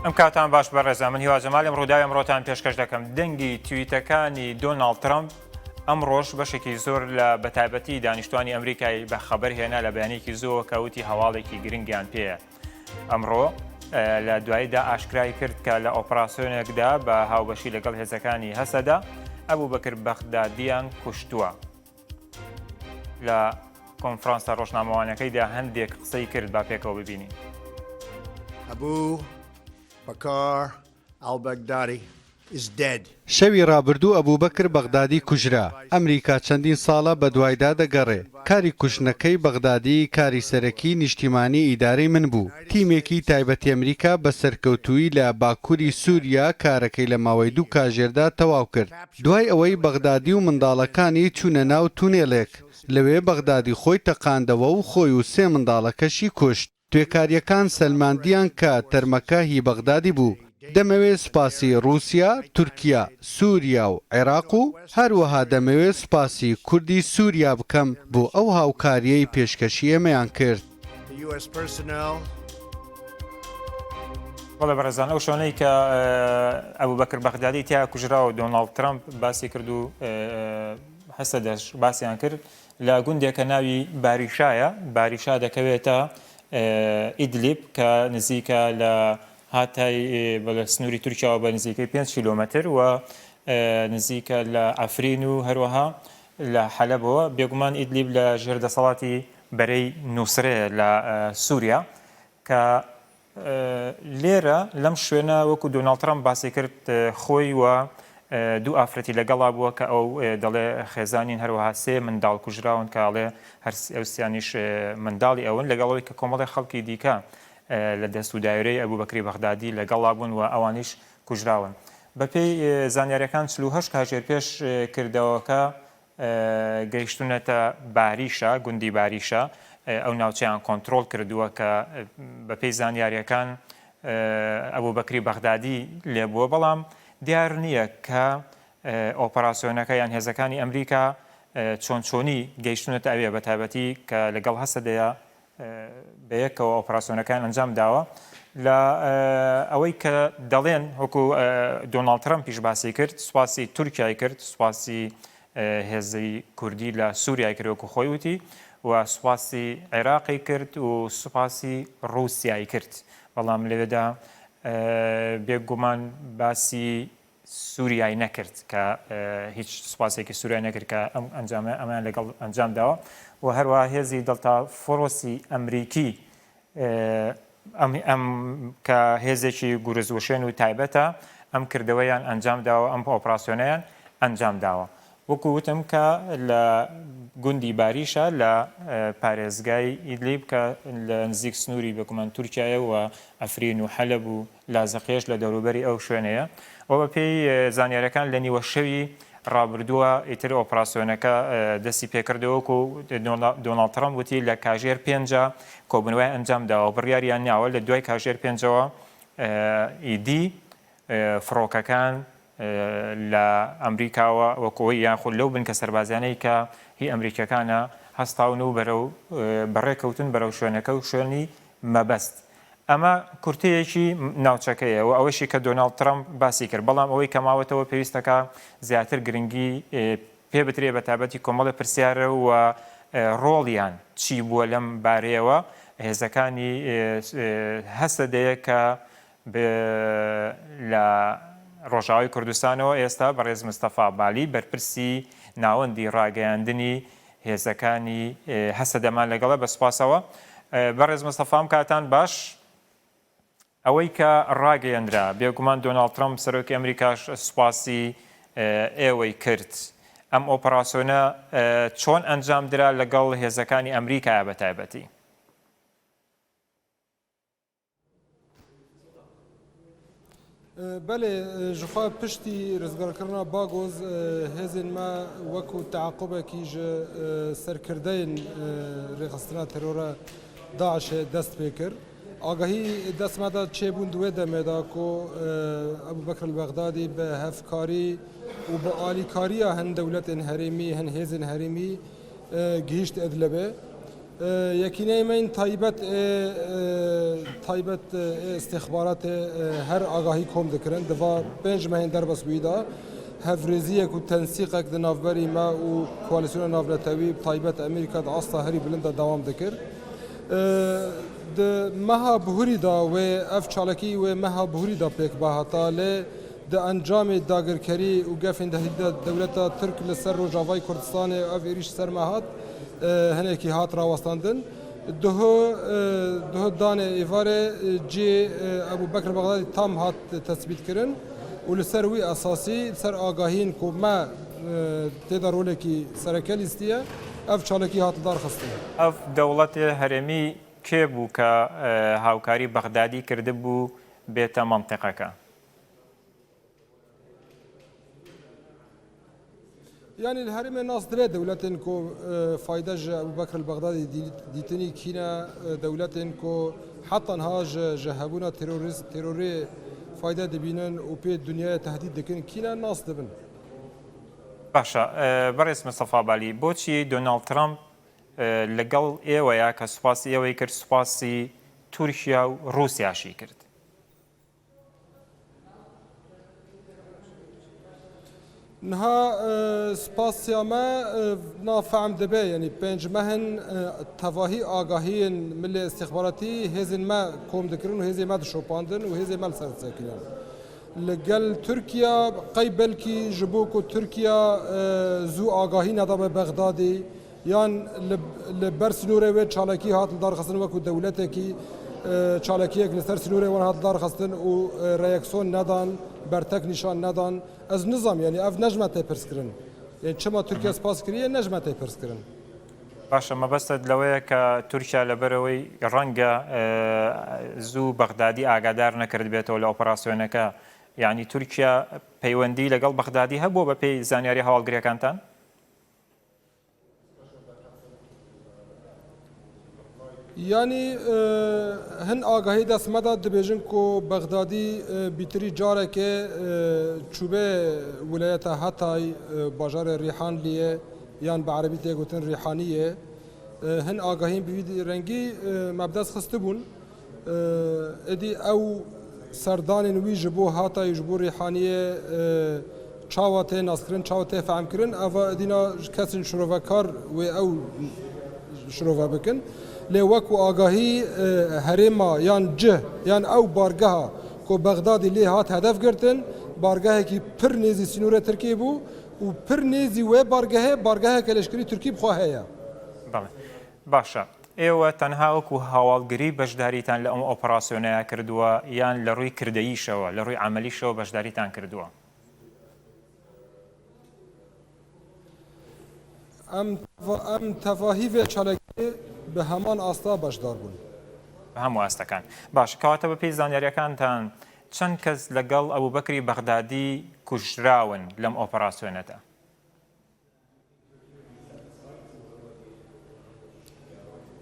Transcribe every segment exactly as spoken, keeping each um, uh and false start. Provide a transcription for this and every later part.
ئەم کاتان باش بەڕێزان، من هیوا جەمالم، ڕووداوی ئەمڕۆتان پێشکەش دەکەم. دەنگی تویتەکانی دۆناڵد ترەمپ ئەمڕۆش بەشێکی زۆر لە، بە تایبەتی دانیشتوانی ئەمریکای بە خەبەر هێنا لە بەیانێکی زۆر کە وتی هەواڵێکی گرنگیان پێیە. ئەمڕۆ، ئە، لە دواییدا ئاشکرای کرد کە لە ئۆپراسیۆنێکدا بە هاوبەشی لەگەڵ هێزەکانی هەسەدا ئەبوو بەکر بەغدادیان کوشتووە. لە کۆنفرانسە ڕۆژنامەوانەکەیدا هەندێک قسەی کرد، با پێکەوە ببینین. Abu Bakr al-Baghdadi is dead. شەوی ڕابردوو ئەبوو بەکر بەغدادی کوژرا. ئەمریکا چەندین ساڵە بە دوایدا دەگەڕێ. کاری کوشتنەکەی بەغدادی کاری سەرەکی نیشتیمانی ئیدارەی من بوو. تیمێکی تایبەتی ئەمریکا بە سەرکەوتووی لە باکووری سووریا کارەکەی لە ماوەی دوو کاژێردا تەواو کرد. دوای ئەوەی بەغدادی و منداڵەکانی چوونە ناو تونێلێک، لەوێ بەغدادی خۆی تەقاندەوە و خۆی و سێ منداڵەکەشی کوشت. توێکاریەکان سەلماندیان کە تەرمەکە هی بەغدادی بوو. دەمەوێت سپاسی ڕووسیا، تورکیا، سووریا و عێراق و هەروەها دەمەوێت سپاسی کوردی سووریا بکەم بۆ ئەو هاوکاریەی پێشکەشی ئێمەیان کرد. The U S personnel. بەڵێ بەڕێزان، ئەو شوێنەی کە، ئە، ئەبوو بەکر بەغدادی تیا کوژرا و دۆناڵد ترەمپ باسی کرد و، ئە، هەسەدەش باسیان کرد، لە گوندێکە ناوی باریشایە. باریشا دەکەوێتە، ئە، ئیدلیب کە نزیکە لە هاتای، ئە، بە لە سنووری تورکیاوە بە نزیکەی پێنج کیلۆمەتر و، ئە، نزیکە لە عەفرین و هەروەها لە حەلەبەوە. بێگومان ئیدلیب لە ژێر دەسەڵاتی بەرەی نوسرەیە لە، ئە، سووریا کە، ئە، لێرە لەم شوێنە وەکو دۆناڵد ترەمپ باسی کرد، ئە، خۆی و، ئە، دوو ئافرەتی لەگەڵا بووە کە ئەو، ئە، دەڵێ خێزانین، هەروەها سێ منداڵ کوژراون کە ئەڵێ هەر س-، ئەو سیانیش، ئە، منداڵی ئەون، لەگەڵەوەی کە کۆمەڵی خەڵکی دیکە، ئە، لە دەست و دایرەی ئەبوو بەکری بەغدادی لەگەڵا بوون و ئەوانیش کوژراون. بە پێی، ئە، زانیاریەکان چل و هەشت کاژێر پێش، ئە، کردەوەکە، ئە، گەیشتونەتە باریشە، گوندی باریشە، ئە، ئەو ناوچەیان کۆنترۆل کردووە کە، ئە، بە پێی زانیاریەکان، ئە، ئەبوو بەکری بەغدادی لێبووە، بەڵام دیار نییە کە، ئە، ئۆپەراسیۆنەکە یان هێزەکانی ئەمریکا، ئە، چۆن چۆنی گەیشتونەتە ئەوێ، بە تایبەتی کە لەگەڵ هەسەدەیە، ئە، بەیەکەوە ئۆپەراسیۆنەکەیان ئەنجام داوە. لە، ئە، ئەوەی کە دەڵێن، وەکو، ئە، دۆناڵد ترەمپیش باسی کرد، سوپاسی تورکیای کرد، سوپاسی، ئە، هێزی کوردی لە سووریای کرد، وەکو خۆی وتی، و سوپاسی عێراقی کرد و سوپاسی ڕووسیای کرد. بەڵام لەوێدا، ئە، بێگومان باسی سووریای نەکرد کە، ئە، هیچ سوپاسێکی سووریای نەکرد کە ئەم ئەنجامە ئەمەیان لەگەڵ ئەنجام داوە. و هەروەها هێزی دەڵتا فۆرۆسی ئەمریکی، ئە، ئەم، ئەم کە هێزێکی گورز وشێن و تایبەتە، ئەم کردەوەیان ئەنجام داوە، ئەم ئۆپراسیۆنەیان ئەنجام داوە. وەکو وتم کە لە گوندی باریشە لە، ئە، پارێزگای ئیدلیب کە لە نزیک سنووری بێگومان تورکیایە و عەفرین و حەلەب و لازقیەش لە دەوروبەری ئەو شوێنەیە. و بە پێی، ئە، زانیاریەکان لە نیوە شەوی ڕابردووە ئیتر ئۆپراسیۆنەکە، ئە، دەستی پێکردەوە، وەکو دۆنا-، دۆناڵد ترەمپ وتی لە کاژێر پێنجە کۆبوونەوەی ئەنجام داوە، بڕیاریان ناوە لە دوای کاژێر پێنجەوە، ئە، ئیدی، ئە، فڕۆکەکان، ئە، لە ئەمریکاوە وەکوی یان خود لەو بنکە سەربازیانەی کە هی ئەمریکیەکانە هەستاون و بەرەو، ئە، بەڕێکەوتن بەرەو شوێنەکە و شوێنی مەبەست. ئەمە کورتەیەکی ناوچەکەیە و ئەوەشی کە دۆناڵد ترەمپ باسی کرد، بەڵام ئەوەی کە ماوەتەوە پێویستەکە زیاتر گرنگی، ئێ، پێ بترێ، بە تابەتی کۆمەڵی پرسیارە و، ئێ، ڕۆڵیان چی بووە لەم بارەیەوە. هێزەکانی، ئێ، ئێ، هەسەدەیە کە بە، لە ڕۆژاوای کوردستانەوە ئێستا بەڕێز مستەفا بالی بەرپرسی ناوەندی ڕاگەیاندنی هێزەکانی، ئێ، هەسەدەمان لەگەڵە بە سوپاسەوە. ئێ، بەڕێز مستەفام کاتان باش. ئەوەی کە ڕاگەیەندرا، بێگومان دۆناڵد ترەمپ سەرۆکی ئەمریکاش سوپاسی، ئێ، ئێوەی کرد. ئەم ئۆپەراسیۆنە، ئێ، چۆن ئەنجام درا لەگەڵ هێزەکانی ئەمریکایە بە تایبەتی؟ Belê, ji xwe piştî rizgarkirina Bagoz, hêzên me wekû teaqubekî ji serkirdeyên rêxistina terora DAIŞê dest pê kir. Agahî dest me de çêbûn di wê demê de ku Ebû Bekr el-Bexdadî bi hevkarî û bi alîkariya hin dewletên herêmî, hin hêzên herêmî gihîşt Idlibê. E, Yekîneyê me yên taybet ê, e, taybet, e, ê istixbaratê, e, her agahî kom dikirin. Di va pênc mehên derbas bûyî de hevrêziyek û tensîqek di navberî me û koalîsyona navnetewî, bi taybet Amerîka, di asta herî bilind de dewam dikir. E, di meha bihurî de wê ev çalakî wê meha bihurî de pêk ve heta lê Di encamê dagirkerî û gefên tehdîdê de dewleta Tirk li ser Rojavayê Kurdistanê ev êrîş ser me hat, e, hinekî hat rawestandin. Duhu, e, duhu danê êvarê, e, cihê, e, Ebû Bekr Bexdadî tam hat tesbîtkirin û li ser wî esasî, li ser agahiyên ku me, e, tê de rolekî sereke lîstiye, ev çalakî hat lidarxistin. Ev dewletê herêmî kê bû ke, e, hawkarî Bexdadî kirdibû bête mentiqeke? Yanî li herêmê nas dibe dewletên ku, e, fayde ji Ebû Bekr el Bexdadî dî-, dîtinî kî ne, e, dewletên ku heta niha ji, ji hebûna terorîst, terorê fayde dibînin û pê dinyayê tehdît dikin kî ne, nas dibin. Baş e, e, berêz Mistefa Balî, boçî Donald Trump, e, li gel êwe ya ke spasî êwê kir, spasî Tirkiye û Rûsya jî kir? Niha, e, spasiya me, e, na fehm dibe, yanî pênc meh in, e, tevahî agahiyên milê istixbaratî hêzên me kom dikirin û hêzên me dişopandin û hêzên me li ser disekirin. Li gel Tirkiye, qey belkî ji bo ku Tirkiye, e, zû agahî nedabe Bexdadê, Yan li, li ber sînorê wê çalakî hat lidarxistin wekû dewletekî, e, çalakiyek li ser sînorê wan hat lidarxistin û, e, reyeksiyon nedan, bertek nîşan nedan. Ez nizam, yanî ev ne ji me tê pirskirin. Yanî çima Tirkiye spas kiriye, ne ji me tê pirskirin. Baş e, mebestet lewê ye ke Tirkiye li ber wê renge, e, zû Bexdadî agadar nekiribêtewê li operasyoneke. Yanî Tirkiye peywendî legel Bexdadî hebû be pey zanyarî hewalgiriyekên te? Yanî, e, hin agahî dest me de dibêjin ku Bexdadî, e, bîtirî carekê, e, çûbe wilayeta Hatay, e, bajarê Rîhanliyê yan bi erebî tê gotin Rîhaniyê. E, hin agahîn bi vî rengî, e, me bi dest xistibûn. E, êdî ew serdanên wî ji bo Hatayê, ji bo Rîhaniyê, e, çawa tê naskirin, çawa tê fehmkirin, eva êdî na kesên şirovekar wê ew şirove bikin. Lê wekû agahî, e, herêma yan cih, yan ew bargeha ku Bexdadî lê hat hedef girtin, bargehekî pir nêzî sînorê Tirkiyê bû û pir nêzî wê bargehê, bargeheke leşkerî Tirkî bi xwe heye. Belê. Baş e. Êwe tenha wekû hawalgirî beşdarîtan li ew operasyonê ya kirduwa yan li rûy kirdeyîşewe, li rûy emelîşewe beşdarîtan kirduwa? Em teva-, em tevahî vê çalakiyê bi heman asta beşdar bûn. Bi hemû astekan. Baş, kewate bi pêy zanyariyekanta, çend kes legel Ebû Bekrî Bexdadî kujrawin lem operasyonê de?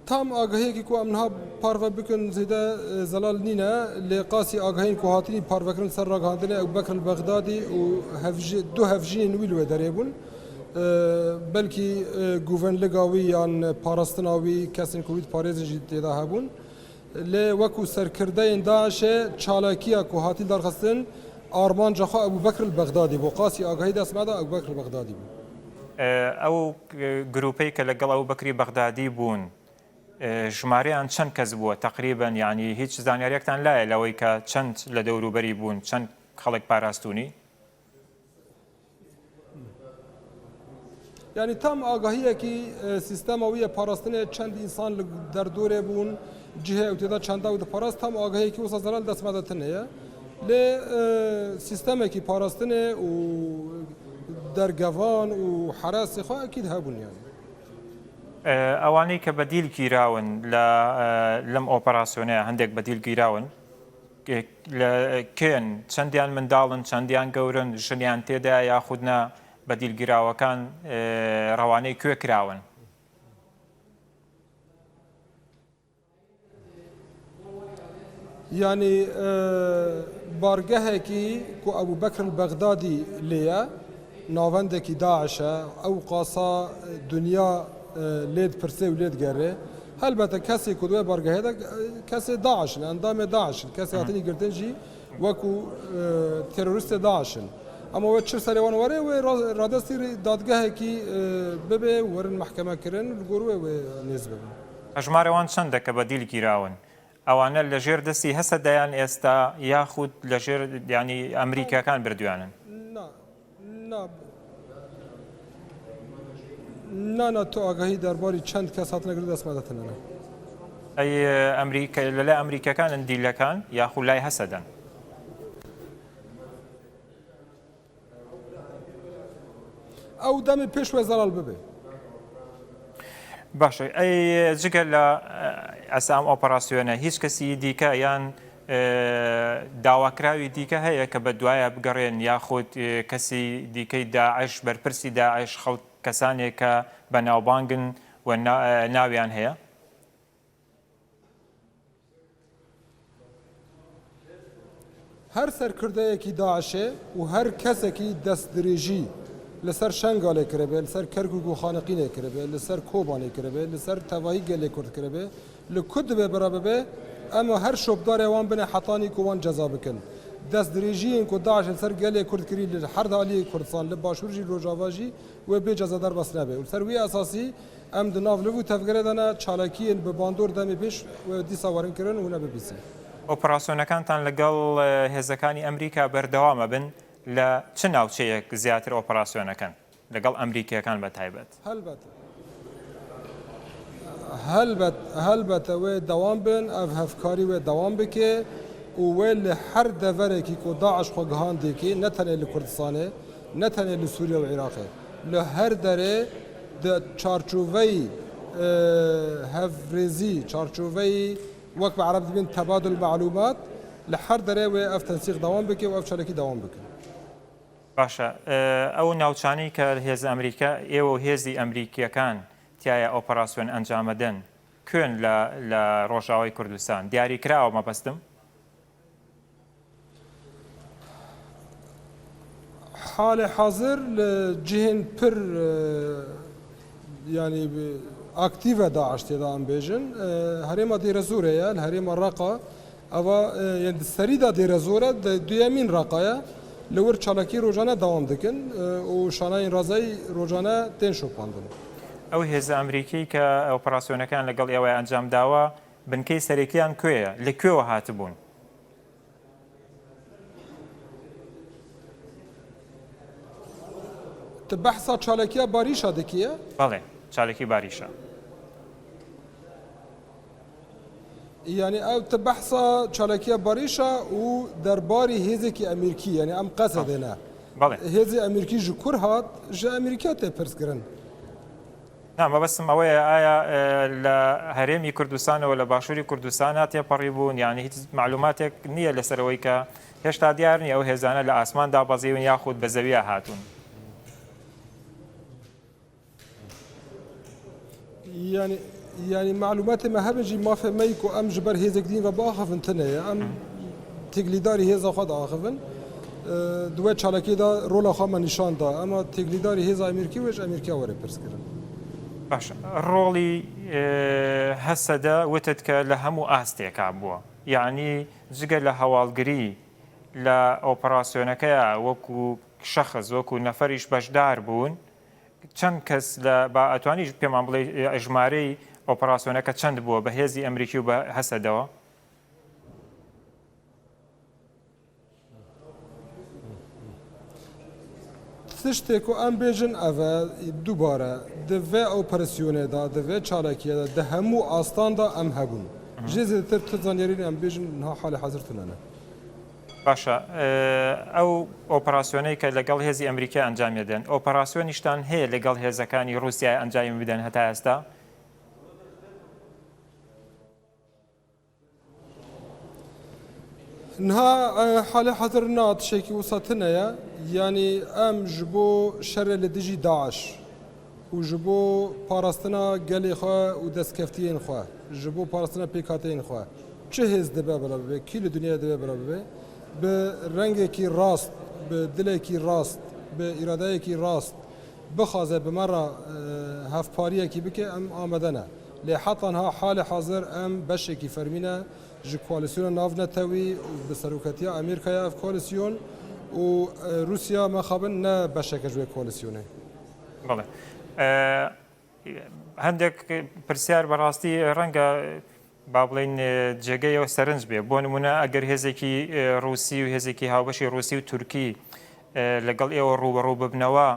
Tam agahiyekî ku em niha parve bikin zêde, e, zelal nîne, lê qasî agahiyên ku hatînî parvekirin ser ragihandinê Ebu Bekr el Bexdadî û hevji-, du hevjînên wî li wê derê bûn. E, belkî, e, guvenliga wî yan parastina wî, kesên ku wî diparêzin jî tê de hebûn. Lê wekû serkirdeyên DAIŞê çalakiya ku hatî darxistin, armanca xwe Ebû Bekr el Bexdadî bû. Qasî agahî dest me da Ebû Bekr el Bexdadî bû. E, ew, e, grûpeyê ke legel Ebû Bekrî Bexdadî bûn, e, jimareyan çend kes bû teqrîben? Yanî hîç zanyariyektan laye lewey ke çend li dewrûberî bûn, çend xelek parastûnî? Yanî tam agahiyekî, e, sîstema wî ye parastinê çend însan li derdorê bûn, cihê ew tê de çenda ew diparast, tam agahiyekî wisa zelal dest me de tune ye. Lê, e, sîstemekî parastinê û dergevan û heresê xwe ekîd hebûn yanî. E, ewanî ke bedîl gîrawin le, e, lim operasyonê hindek bedîl gîrawin. Ke-, le-, kên, çendiyan mindal in, çendiyan gewr in, jiniyan tê de ye yaxud ne, bedîlgirawekan, e, rewanê kuê kirawin? Yanî, e, bargehekî ku Ebû Bekr el Bexdadî lê ye, navendekî DAIŞ e, ew qasa dinya, e, lê dipirse û lê digere. Helbete kesê ku di wê bargehê de, e, kesê DAIŞ in, endamê DAIŞ in. Kesê Hı hı. hatinî girtin jî wekû, e, teroristê DAIŞ in. Ama wê çi serê wan were, wê ra-, radestî dadgehekî, e, bibe, werin mehkeme kirin, li gor wê wê nêz bibin. Hejmarê wan çend e ke bedîl gîrawin? Ewane li jêr destî Hesedeyan êsta, yaxud li jêr, yanî, Emerîkekan birdiyanin? Na, na. Na, na, tu agahî derbarî çend kes hatine girtin dest me de tune ne. Ey, Emerîke-, li lê Emerîkekan in dîlekan, yaxud lay Heseden? Ew demê pêş wê zelal bibe. Baş e. Ey, cigel la, e, esa em operasyone, hiç kesî dîke yan, e, dawakirawî dîke heye ke bi duaya bigerên, yaxud, e, kesî dîkey DAIŞ, berpirsî DAIŞ, xelk, kesanê ke benavbang in we na-, e, nawiyan heye? Her serkirdeyekî DAIŞê û her kesekî destdirêjî li ser Şengalê kiribe, li ser Kerkûk û Xaniqînê kiribe, li ser Kobanê kiribe, li ser tevahî gelê Kurd kiribe, li ku dibe bira bibe, em ê her şopdarê wan bine hetanî ku wan ceza bikin. Destdirêjiyên ku DAIŞ li ser gelê Kurd kirî li her aliyê Kurdistan, li Başûr jî, Rojava jî, wê bê ceza derbas nebe. Û li ser wî esasî em di nav liv û tevgerê de ne, çalakiyên bi bandor demê pêş wê dîsa werin kirin û hûn ê bibîsin. Operasyonekantan li gel, e, hêzekani Emerîka berdewam e bin, li çi navçeyek ziyadtir operasyonekin? Li gel Emerîkiyekan be taybet. Helbet. Helbet, helbete wê dewam bin, ev hevkarî wê dewam bike û wê li her deverekî ku DAIŞ xwe gihandî kî, ne tenê li Kurdistanê, ne tenê li Sûriye û Iraqê, li her derê di çarçoveyî, e, hevrêzî, çarçoveyî wek bi Ereb dibên tebadul malûmat, li her derê wê ev tensîq dewam bike û ev çalakî dewam bike. Baş e. E, ew navçanî ke hêz Emerîka, ê û hêzî Emerîkiyekan tiyaya operasyon encam din, ku in li, li Rojavayê Kurdistan? Diyarî kiraw e, mebestim? Halê hazir li cihên pir, e, yanî bi aktîf e DAIŞ tê de em bêjin. E, herêma Dêrezorê ye, li herêma Reqa. Eva, e, yani di serî de Dêrezor e, di duyemîn Reqa ye. Li wir çalakî rojane dewam dikin, e, û şanayên razayî rojane tên şopandin. Ew hêza Amerîkî ke operasyonekan li gel êwa encam dawa, binkey serekiyan ku ye? Li ku hatibûn? Tu behsa çalakiya Barîşa dikî ye? Belê, çalakî Barîşa. Yani ew tu behsa çalakiya Barîşa û derbarî hêzekî Emerîkî, yani em Qesedê ne. Belê. Hêzê Emerîkî ji kur hat, ji Emerîkiya tê pirs kirin. Na, mebestim ew e, aya, e, li herêmî Kurdistan û li başûrî Kurdistan hatiye perîbûn, yani hiç malumatek niye li ser wê ke hêşta diyar niye ew hêzane li asman dabezîbûn yaxud bi zewiya hatûn? Yani, yani malumatê me hebin jî mafê me yî ku em ji ber hêzek dîn ve biaxivin tune ye. Em têkilîdarî hêza xwe diaxivin. E, di wê çalakiyê de rola xwe me nîşan da. Ema têkilîdarî hêza Amerîkî wê ji Amerîkiya were pirs kirin. Baş e. Rolî, e, Hesede witit ke li hemû astêka bû. Yanî cige li hewalgirî li operasyoneke ya wekû şexs, wekû neferîş beşdar bûn. Çend kes li ba, etwanî pêman bڵێ, e, ژمارەی ئۆپەراسیۆنەکە چەند بووە بە هێزی ئەمریکی و بە هەسەدەوە؟ Tiştê ku em bêjin ev e, dubare, di vê operasyonê de, di vê çalakiyê de, di hemû astan de em hebûn. Hı hı. Jê zêdetir tu zanyarî em bêjin niha halê hazir tune ne. Baş e. E, ew operasyonê ke li gel hêzî Amerîkayê encamê din, operasyonîştan heye li gel hêzekî Rûsyayê encamê bidin heta êsta? Niha, e, halê hazir na tiştekî wisa tune ye. Yanî em ji bo şerê li dijî DAIŞ û ji bo parastina gelê xwe û destkeftiyên xwe, ji bo parastina pêkhateyên xwe, çi hêz dibe bila bibe, kî li dinyayê dibe bila bibe, bi rengekî rast, bi dilekî rast, bi îradeyekî rast bixwaze bi me re, e, hevpariyekî bike, em amade ne. Lê heta niha halê hazir em beşekî fermî ne ji koalîsyona navnetewî û bi seroketiya Amerîkaya ev koalîsyon û, e, Rûsya mexabin ne beşek e ji wê koalîsyonê. بەڵێ. ئە، هەندێک پرسیار بەڕاستی ڕەنگە، با بڵێن، جێگەی ئەوە سەرنج بێ. بۆ نمونە، ئەگەر هێزێکی، ئە، ڕووسی و هێزێکی هاوبەشی ڕووسی و تورکی، ئە، لەگەڵ ئێوە ڕووبەڕوو ببنەوە،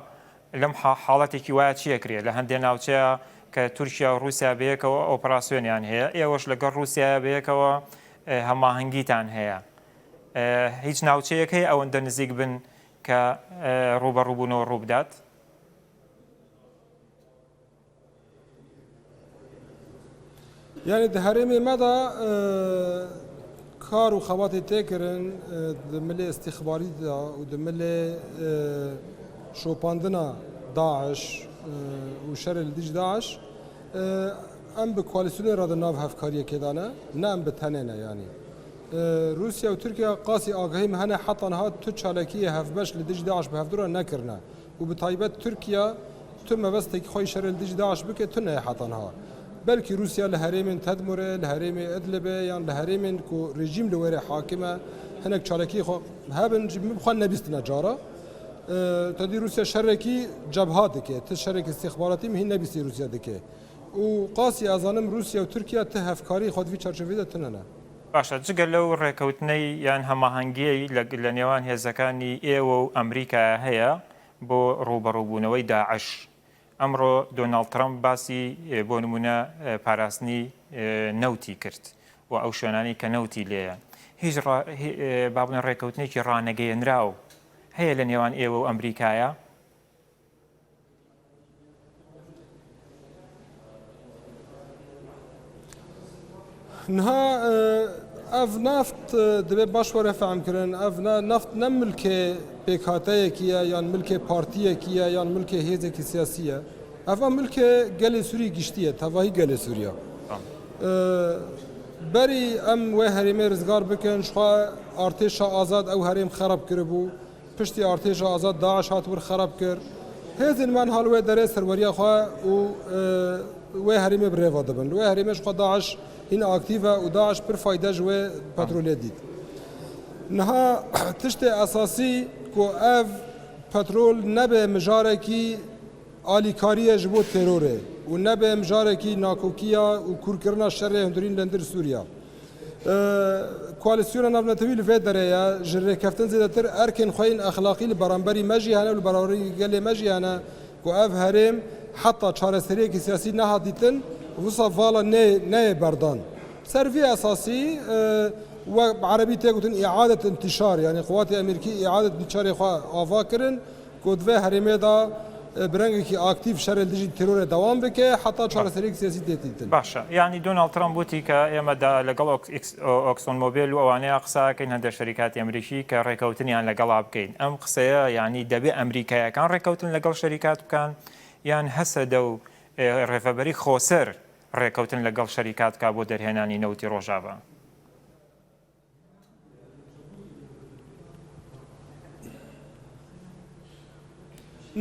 لەم حا-، حاڵەتێکی وایە چی ئەکرێ؟ لە هەندێک ناوچەیە کە تورکیا و ڕووسیا بەیەکەوە ئۆپراسیۆنیان هەیە، ئێوەش لەگەڵ ڕووسیایە بەیەکەوە، ئە، هەماهەنگیتان هەیە. ئە، هیچ ناوچەیەک هەیە ئەوەندە نزیک بن کە، ئە، ڕووبەڕووبوونەوە ڕوو بدات؟ Yani di herêmê me de, e, kar û xebatê tê kirin, e, di milê istîxbarî de û di milê, e, şopandina DAIŞ, e, û şerê li dijî DAIŞ, e, em bi koalîsyonê re di nav hevkariyekê de ne, ne em bi tenê ne yanî. E, Rûsya û Tirkiye qasî agahî me hene heta niha tu çalakiyê hevbeş li dijî DAIŞ bi hevdu re nekirine. Û bi taybet Tirkiye tu mebestekî xwe yî şerê li dijî DAIŞ bike tune ye heta niha. Belkî Rûsya li herêmên Tedmurê, li herêmê Idlibê yan li herêmên ku rejîm li wê rê hakim e, hinek çalakiyê xwe hebin, ji min bi xwe nebîstine cara. Te dî Rûsya şerekî cebha dike, ti şerekî istîxbaratî min hîn nebîstî Rûsya dike. Û qasî ez zanim Rûsya û Tirkiye ti hevkarî xwe di vî çarçoveyê de tune ne. باشە، جگە لەو ڕێکەوتنەی یان هەماهەنگیەی لە، لە نێوان هێزەکانی ئێوە و ئەمریکایە هەیە، بۆ ڕووبەڕووبوونەوەی داعش. ئەمڕۆ دۆناڵد ترەمپ باسی، بۆ نمونە، پاراستنی نەوتی کرد و ئەو شوێنانەی کە نەوتی لێیە. هیچ ڕا-، هی-، با بڵێن ڕێکەوتنێکی ڕانەگەیەنراو هەیە لە نێوان ئێوە و ئەمریکایە؟ Niha, e, ev neft, e, divê baş were fehmkirin. Ev ne, neft ne milkê pêkhateyekî ye yan milkê partiyekî ye yan milkê hêzekî siyasî ye. Ev a milkê gelê Sûrî giştî ye, tevahî gelê Sûriya. E, berî em wê herêmê rizgar bikin, ji xwe artêşa azad ew herêm xerab kiribû. Piştî artêşa azad DAIŞ hat wir xerab kir. Hêzên me niha li wê derê serweriya xwe û, e, wê herêmê bi rêva dibin. Li wê herêmê ji xwe DAIŞ hîn aktîv e û DAIŞ pir fayde ji wê petrolê dît. Niha tiştê esasî ku ev petrol nebe mijarekî alîkarî ye ji bo terorê û nebe mijarekî nakokiya û kûrkirina şerê hundirîn li hundir Sûriya. E, Koalîsyona Navnetewî li vê derê ye, ji rêkeftin zêdetir erkên xwe yên exlaqî li beramberî me jî hene û li beramberî gelê me jî hene ku ev herêm heta çareseriyekî siyasî nehat dîtin, wisa vala nê-, neyê berdan. Ser vî esasî, e, we bi erebî tê gotin îadet intîşar, yanî quwatê Amerîkî îadet intîşarê xwe ava kirin. Ku di vê herêmê de, e, bi rengekî aktîf şerê li dijî terorê dewam bike, heta çareseriyek siyasî tê dîtin. باشە. یانی دۆناڵد ترەمپ وتی کە ئێمە دا لەگەڵ ئۆکس-، ئیکس-، ئۆ-، ئۆکسۆن مۆبیل و ئەوانەی قسە ئەکەین، هەندێک شەریکاتی ئەمریکی، کە ڕێکەوتنیان لەگەڵا بکەین. ئەم قسەیە، یانی دەبێ ئەمریکایەکان ڕێکەوتن لەگەڵ شەریکات بکەن، یان هەسەدە و، ئێ، ڕێڤەبەری خۆسەر ڕێکەوتن لەگەڵ شەریکات بکا بۆ دەرهێنانی نەوتی ڕۆژاڤا؟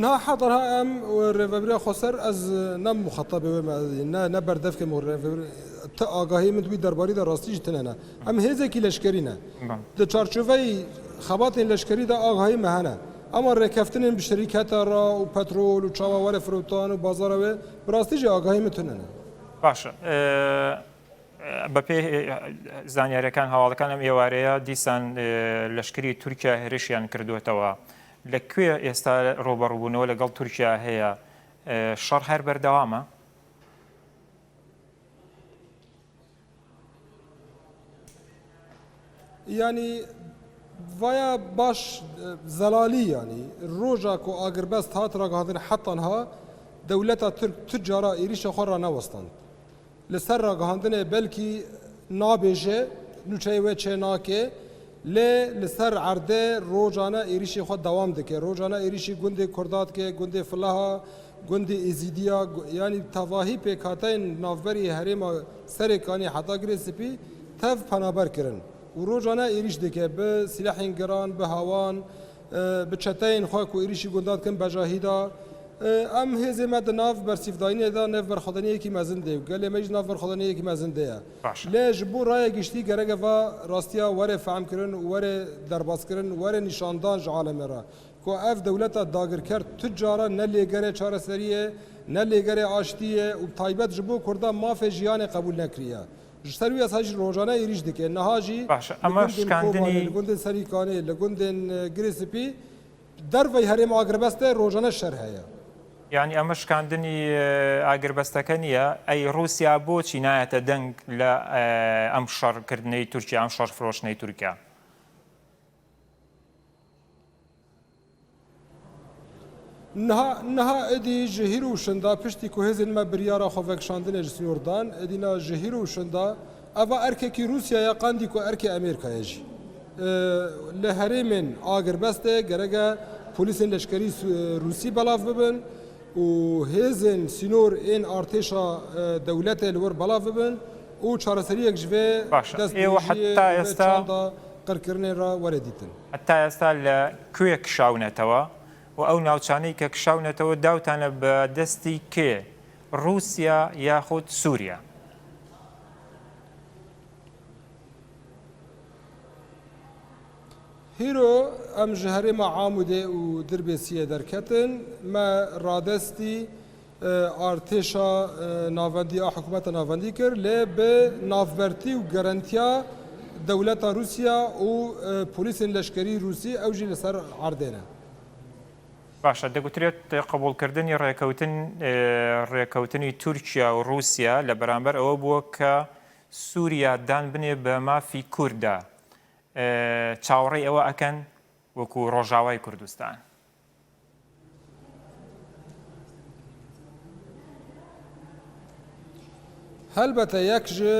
Niha heta niha em rêveberiya xweser, ez ne muxetabê wê me, ne, ne berdevkê me rêvebir-, ti agahî min di wî derbarî de rastî jî tune ne. Em hêzekî leşkerî ne. Di çarçoveyê xebatên leşkerî de agahî me hene. Ama rêkeftinên bi şerîketa re û petrol û çawa were firotan û bazara wê, bi rastî jî agahî min tune ne. باشە. بە پێی زانیاریەکان، هەواڵەکان ئەم ئێوارەیە دیسان لەشکری تورکیا هێرشیان کردووەتەوە. لە کوێ ئێستا ڕوبەڕووبوونەوە لەگەڵ تورکیا هەیە؟ شەڕ هەر بەردەوامە؟ Yanî vaya baş, e, zelalî yanî roja ku agirbest hat ragihandin heta niha dewleta Tirk tu cara êrîşa xwe ranewestand. Li ser ragihandinê belkî nabêje, nûçeyê wê çê nake, lê li ser erdê rojane êrîşê xwe dewam dike. Rojane êrîşî gundê Kurda dike, gundê Filaha, gundê Êzîdiya, gu-, yanî tevahî pêkhateyên navberî herêma Serêkanî heta Girê Spî tev penaber kirin û rojane êrîş dike bi silahên giran, bi hewan, e, bi çeteyên xwe ku êrîşî gundan dikin bejahî de. Em hêzê me di nav bersîvdayînê de nêv berxwedaniyekî mezin de û gelê me jî nav berxwedaniyekî mezin de ye. Baş e. Lê ji bo raya giştî gerek e va rastiya were fehmkirin û were derbazkirin, were nîşandan ji alemê re ku ev dewleta dagirker tu cara ne lêgerê çareseriyê, ne lêgerê aştiyê û bi taybet ji bo Kurdan mafê jiyanê qebûl nekiriye. Ji ser wî esas jî rojane êrîş dike. Niha jî Baş e. Li Ema gundên şikandinî Kobanê, li gundên Serîkanê, li gundên, e, Girê Spî, dervey herêma agirbest de rojane şer heye. Yanî ئەمە شکاندنی ئاگربەستەکە نییە. ئەی ڕووسیا بۆچی نایەتە دەنگ لە ئەم شەڕکردنەی تورکیا، ئەم شەڕ فرۆشتنەی تورکیا؟ Niha, niha êdî ji hîr û şinda piştî ku hêzên me biryara xwe vekişandinê ji sînor dan, êdî na ji hîr û şinda eva erkekî Rûsya ye, qandî ku erkê Amerîka ye jî. Li herêmên agirbest de gerek e polîsên leşkerî Su-, Rûsî belav bibin û hêzên sînor ên artêşa, e, dewletê li wir belav bibin û çareseriyek ji vê Baş e. dest Ê, û bêjiyê heta û vê êsta çanda qirkirinê re were dîtin. هەتا ئێستا لە کوێ کشاونەتەوە و ئەو ناوچانەی کە کشاونەتەوە داوتانە بە دەستی کێ؟ ڕووسیا یاخود سووریا؟ Hîro em ji herêma Amûdê û Dirbêsiyê derketin. Me radestî, e, artêşa, e, navendî a hikûmeta navendî kir, lê bi navbertî û garantiya dewleta Rûsya û, e, polîsên leşkerî Rûsî ew jî li ser erdê ne. باشە، دەگوترێت قبوڵکردنی ڕێکەوتن، ئێ، ڕێکەوتنی تورکیا و ڕووسیا لە بەرامبەر ئەوە بووە کە سووریا دان بنێ بە مافی کووردا. ئێ، چاوەڕێی ئەوە ئەکەن وەکو ڕۆژاوای کوردستان. Helbete yek ji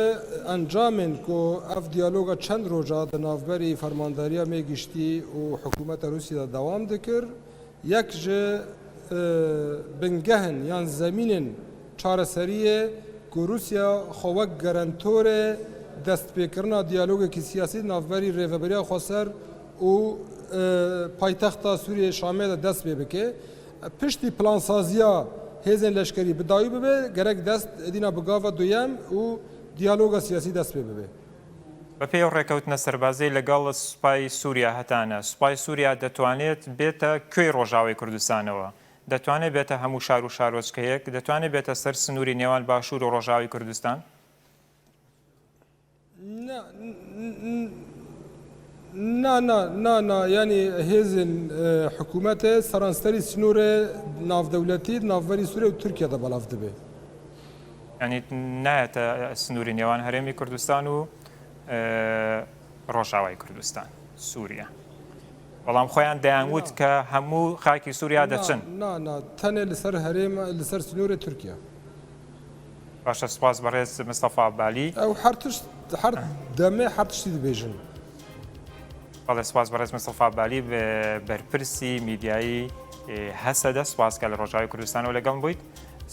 encamên ku ev diyaloga çend roja di navberî fermandariya me giştî û hikûmeta Rûsya de dewam dikir, yek ji, e, bingehên yan zemînên çareseriyê ku Rûsya xwe wek garantorê destpêkirina diyalogekî siyasî di navberî Rêveberiya Xweser û, e, paytexta Sûriyê Şamê de dest pê bike. Piştî plansaziya hêzên leşkerî bi dawî bibe, gerek dest êdîna bi gava duyem û diyaloga siyasî dest pê bibe. بە پێی ئەو ڕێکەوتنە سەربازیەی لەگەڵ سوپای سووریا هەتانە، سوپای سووریا دەتوانێت بێتە کوێی ڕۆژاوای کوردستانەوە؟ دەتوانێت بێتە هەموو شار و شارۆچکەیەک؟ دەتوانێت بێتە سەر سنووری نێوان باشوور و ڕۆژاوای کوردستان؟ Na, n-, n-, na, na, na, na, yanî hêzên, e, hikûmetê seranserî sînorê navdewletî di navberî Sûriyê û Tirkiye de belav dibe. یعنی نایەتە سنووری نێوان هەرێمی کوردستان و، ئێ، ڕۆژاوای کوردستان، سووریا. بەڵام خۆیان دەیانوت Na. کە هەموو خاکی سووریا Na, دەچن. Na, na, tenê li ser herêma, li ser sînorê Tirkiye. باشە، سپاس بەڕێز مستەفا بالی. Ew her tişt, her demê her tiştî dibêjin. بەڵێ، سپاس بەڕێز مستەفا بالی، بە-، بەرپرسی میدیایی، ئێ، هەسەدە. سپاس کە لە ڕۆژاوی کوردستانەوە لەگەڵم بوویت.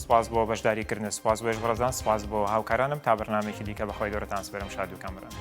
سپاس بۆ بەشداریکردن، سپاس بۆ ێش بەڕێزان، سپاس بۆ هاوکارانم. تا بەرنامەیەکی دیکە بەخوای گەورەتان سپێرم، شاد و کامران.